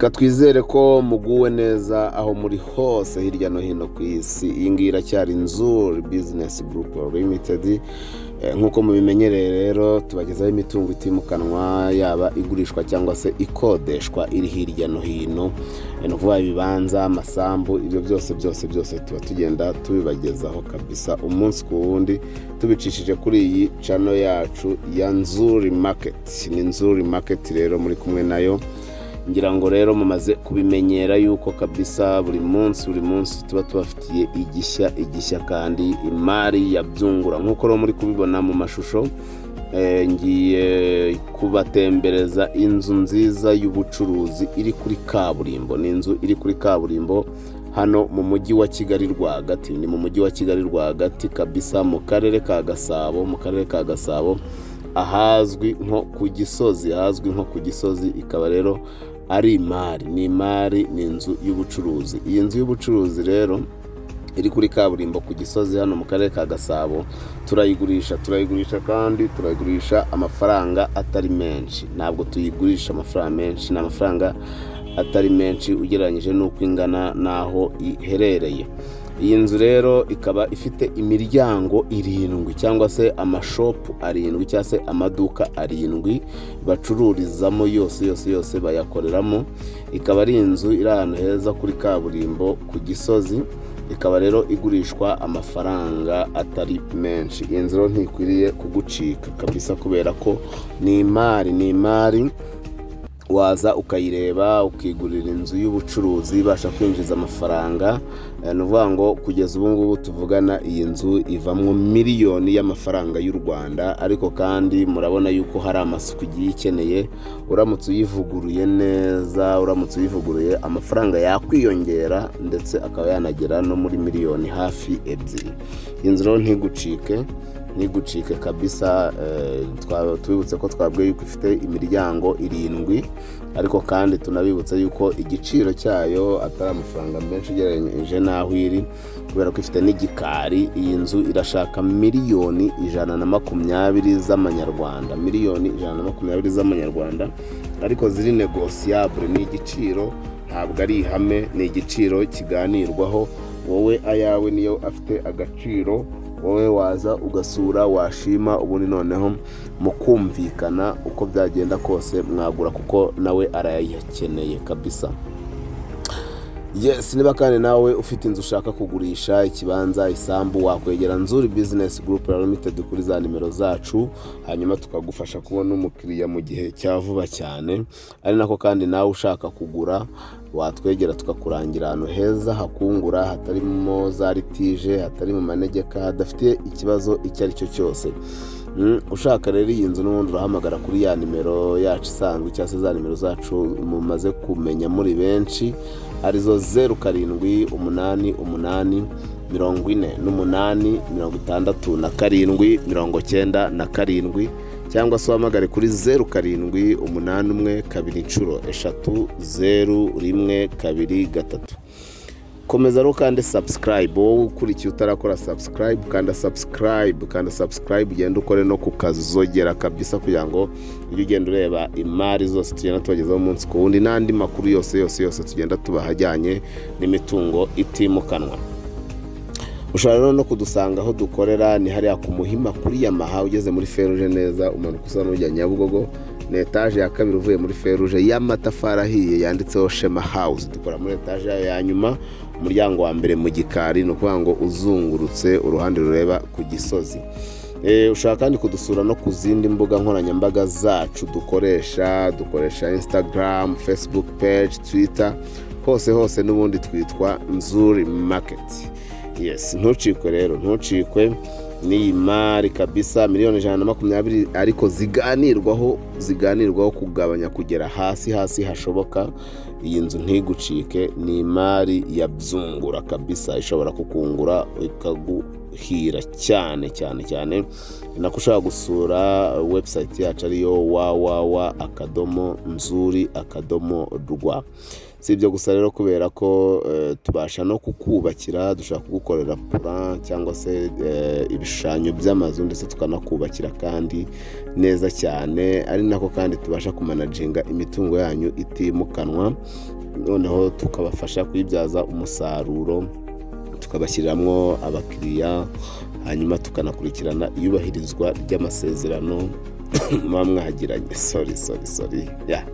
Reka twizere ko muguwe neza aho muri hose hirya no hino ku isi. Iyi ngiyi iracyari Nzuri Business Group Limited. Nk'uko mubimenyereye rero, tubagezaho imitungo itimukanwa, yaba igurishwa cyangwa se ikodeshwa, iri hirya no hino. Ni ukuvuga ibibanza, amasambu, ibyo byose byose byose tuba tugenda tubibagezaho kabisa umunsi ku wundi, tubicishije kuri iyi channel yacu ya Nzuri Market. Ni Nzuri Market rero muri kumwe nayo. Ngira ngo rero mumaze kubimenyera yuko kabisa buri munsi buri munsi tuba tubafitiye igishya igishya kandi imari ya byungura. Nk'uko rero muri kubibona mu mashusho, ngiye kubatembereza inzu nziza y'ubucuruzi iri kuri kaburimbo. Ni inzu iri kuri kaburimbo hano mu Mujyi wa Kigali rwagati. Ni mu Mujyi wa Kigali rwagati kabisa, mu Karere ka Gasabo, mu Karere ka Gasabo, ahazwi nko ku Gisozi, ahazwi nko ku Gisozi. Ikaba rero ari imari, ni imari, ni inzu y'ubucuruzi. Iyi nzu y'ubucuruzi rero iri kuri kaburimbo ku Gisozi hano mu Karere ka Gasabo, turayigurisha, turayigurisha kandi turayigurisha amafaranga atari menshi. Ntabwo tuyigurisha amafaranga menshi, ni amafaranga atari menshi ugereranyije n'uko ingana n'aho iherereye. Iyi nzu rero ikaba ifite imiryango irindwi cyangwa se amashopu arindwi cyangwa se amaduka arindwi bacururizamo, yose yose yose bayakoreramo. Ikaba ari inzu iri ahantu heza kuri kaburimbo ku Gisozi, ikaba rero igurishwa amafaranga atari menshi. Iyi nzu rero ntikwiriye kugucika kabisa, kubera ko ni imari, ni imari. Waza ukayireba, ukigurira inzu y'ubucuruzi ibasha kwinjiza amafaranga. Ni ukuvuga ngo kugeza ubu ngubu tuvugana, iyi nzu ivamo miliyoni y'amafaranga y'u Rwanda. Ariko kandi murabona yuko hari amasuku igiye ikeneye. Uramutse uyivuguruye neza, uramutse uyivuguruye, amafaranga yakwiyongera ndetse akaba yanagera no muri miliyoni hafi 2. Iyi nzu rero ntigucike, ntigucike kabisa. Tubibutse ko twabwiye yuko ifite imiryango irindwi, ariko kandi tunabibutse yuko igiciro cyayo atari amafaranga menshi ugereranyije n'aho iri, kubera ko ifite n'igikari. Iyi nzu irashaka 120 miliyoni z'amanyarwanda, 120 miliyoni z'amanyarwanda, ariko ziri négociable. Ni igiciro, ntabwo ari ihame, ni igiciro kiganirwaho. Wowe ayawe niyo afite agaciro. Wowe waza ugasura, washima, ubundi noneho mukumvikana. Uko byagenda kose mwagura, kuko nawe arayakeneye kabisa. Yes, niba kandi nawe ufite inzu ushaka kugurisha, ikibanza, isambu, wakwegera Nzuri Business Group Limited kuri za nimero zacu, hanyuma tukagufasha kubona umukiriya mu gihe cya vuba cyane. Ari nako kandi nawe ushaka kugura watwegera, tukakurangira ahantu heza hakungura, hatarimo za litige, hatari mu manegeka, hadafite ikibazo icyo ari cyo cyose. Ushaka rero iyi nzu n'ubundi urahamagara kuri ya nimero yacu isanzwe cyangwa se za nimero zacu mumaze kumenya muri benshi, arizo 0788 48 67 97, cyangwa se uhamagare kuri 0781 000 123. Komeza rero kandi subscribe. Wowe ukurikiye utarakora subscribe, kanda subscribe, kanda subscribe, ugenda ukore no kukazogera kabisa, kugira ngo ujye ugenda ureba imari zose tugenda tubagezaho umunsi ku wundi n'andi makuru yose yose yose tugenda tubaha ajyanye n'imitungo itimukanwa. Ushobora rero no kudusanga aho dukorera, ni hariya ku Muhima kuri Yamaha. Ugeze muri feruje neza, umanuka usa n'ujya Nyabugogo, ni etaje ya kabiri uvuye muri feruje y'amatafari ahiye yanditseho Shema House. Dukora muri etaje yayo ya nyuma, umuryango wa mbere mu gikari, ni ukuvuga ngo uzungurutse uruhande rureba ku Gisozi. Ushobora kandi kudusura no ku zindi mbuga nkoranyambaga zacu dukoresha. Dukoresha Instagram, Facebook page, Twitter, hose hose n'ubundi twitwa Nzuri Market. Yes, ntucikwe rero, ntucikwe n'iyi mari kabisa, 120 miliyoni, ariko ziganirwaho, ziganirwaho kugabanya kugera hasi hasi hashoboka. Iyi nzu ntigucike, ni imari ya byungura kabisa, ishobora kukungura ikaguhira cyane cyane cyane. Ni nako ushobora gusura website yacu, ariyo www.nzuri.rw. Si ibyo gusa rero, kubera ko tubasha no kukubakira, dushobora kugukorera plan cyangwa se ibishushanyo by'amazu, ndetse tukanakubakira kandi neza cyane. Ari nako kandi tubasha kumanaginga imitungo yanyu itimukanwa, noneho tukabafasha kuyibyaza umusaruro, tukabashyiriramo abakiriya, hanyuma tukanakurikirana iyubahirizwa ry'amasezerano muba mwagiranye. Sorry, sorry, sorry. Yeah.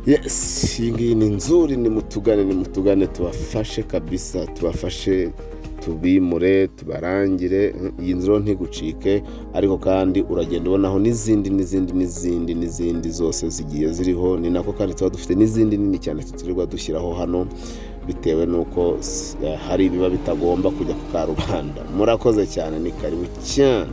Yes, iyi ngiyi ni Nzuri. Nimutugane, nimutugane tubafashe kabisa, tubafashe, tubimure, tubarangire. Iyi nzu rero ntigucike. Ariko kandi uragenda ubonaho n'izindi, n'izindi, n'izindi, n'izindi zose zigiye ziriho. Ni nako kandi tuba dufite n'izindi nini cyane tutirirwa dushyiraho hano, bitewe n'uko hari ibiba bitagomba kujya ku karubanda. Murakoze cyane, ni karibu cyane.